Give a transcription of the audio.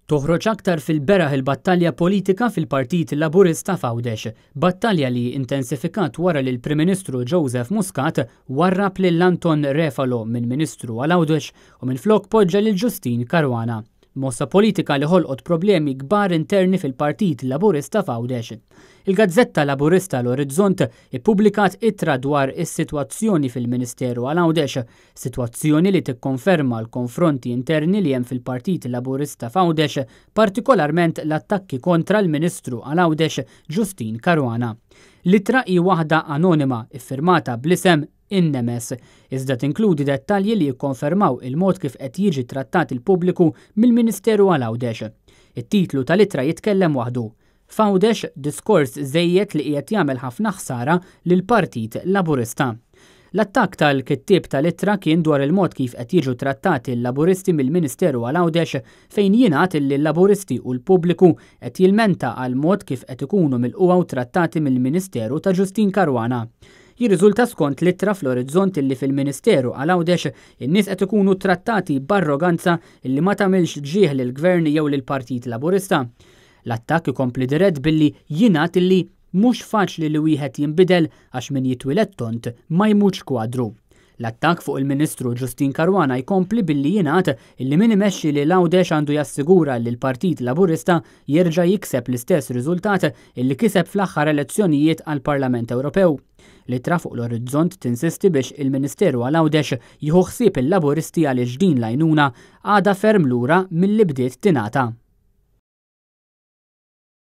Toħroġ aktar fil-beraħ il-battalja politika fil-Partit Laburista f'Għawdex. Battalja li intensifikat wara li l-Prim Ministru Joseph Muscat warrab lil Anton Refalo minn Ministru għal Għawdex u minflok poġġa lil Justyne Caruana. Mossa politika li ħolqot problemi kbar interni fil-Partit Laburista f'Għawdex. Il-gazzetta Laburista L-Orizzont ippubblikat ittra dwar is-sitwazzjoni fil-Ministeru għal Għawdex. Sitwazzjoni li tikkonferma l-konfronti interni li hemm fil-Partit Laburista f'Għawdex, partikolarment l-attakki kontra l-Ministru għal Għawdex Justyne Caruana. L-ittra hi waħda anonima iffirmata bl-isem In-Nemes, iżda tinkludi dettalji li jikkonfermaw il-mod kif qed jiġi trattat il-pubbliku mill-Ministeru għal Għawdex. It-titlu tal-ittra jitkellem waħdu. F'Għawdex, diskors żejjed li qiegħed jagħmel ħafna ħsara lill-Partit Laburista. L-attakk tal-kittieb tal-ittra kien dwar il-mod kif qed jiġu trattati l-Laburisti mill-Ministeru għal Għawdex fejn jingħad illi l-Laburisti u l-pubbliku qed jilmenta għall-mod kif qed ikunu milqugħa u trattati mill-Ministeru ta' Justyne Caruana. Jirriżulta skont l-ittra fl-Orizzont illi fil-Ministeru għal Għawdex in-nies qed ikunu trattati b'arroganza illi ma tagħmilx ġieħ lill-Gvern jew lill-Partit Laburista. L-attakk ikompli dirett billi jingħad illi mhux faċli li wieħed jinbidel għax min jitwieled tond ma jmutx kwadru. L-attakk fuq il-Ministru Justyne Caruana jkompli billi jingħad illi min imexxi lil Għawdex għandu jassigura li l-Partit Laburista jerġa' jikseb l-istess riżultat illi kiseb fl-aħħar elezzjonijiet għall-Parlament Ewropew. L-ittra fuq l-Orizzont tinsisti biex il-Ministeru għal Għawdex jieħu ħsieb il-Laburisti għaliex din l-għajnuna għadha ferm lura milli bdiet tingħata.